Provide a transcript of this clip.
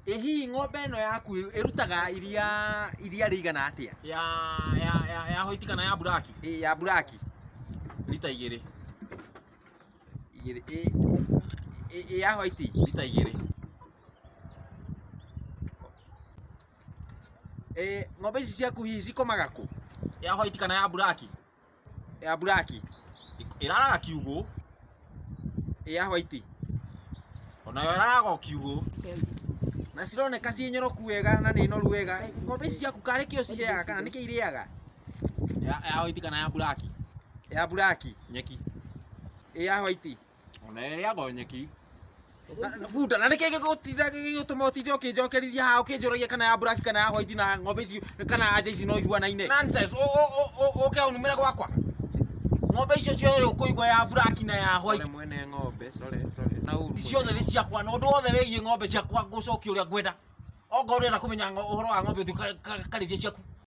Ĩ hihi ng'ombe ĩno yaku ĩrutaga iria iria rĩigana atĩa? Ya ya ya ya hoiti kana ya buraki? Ĩ ya buraki. Rita igĩrĩ. Igĩrĩ. Ĩ ĩ ya hoiti? Rita igĩrĩ. Ĩ ng'ombe ici ciaku hihi cikomaga kũ? Ya hoiti kana ya buraki? Ya buraki. Ĩraraga kiugũ. Ĩ ya white. Onayo ĩraraga o kiugũ. Na cironeka ciĩ nyoroku wega na nĩ noru wega. Ng'ombe ici ciaku karĩ kĩ ũciheaga kana nĩkĩ irĩaga? Ya white kana ya buraki? Ya buraki. Nyeki. Ĩ ya white. Ona ĩrĩaga o nyeki. Na bunda na nĩkĩ gĩgũtinda gĩgũtũma ũtinde ũkĩnjokerithia haha ũkĩnjũragia kana ya buraki kana ya white na ng'ombe ici kana anja ici no ihuanaine? Nonsense, ũke ũnumĩre gwakwa. Ng'ombe icio ciothe ũkũigua ya buraki na ya white. Sorry mwene ng'ombe, sorry, sorry. Na ũru. Ciothe nĩ ciakwa na ũndũ wothe wĩgiĩ ng'ombe ciakwa ngũcokia ũrĩa ngwenda. Ongorwo ũrenda kũmenya ũhoro wa ng'ombe ũthiĩ ũkarĩithie ciaku.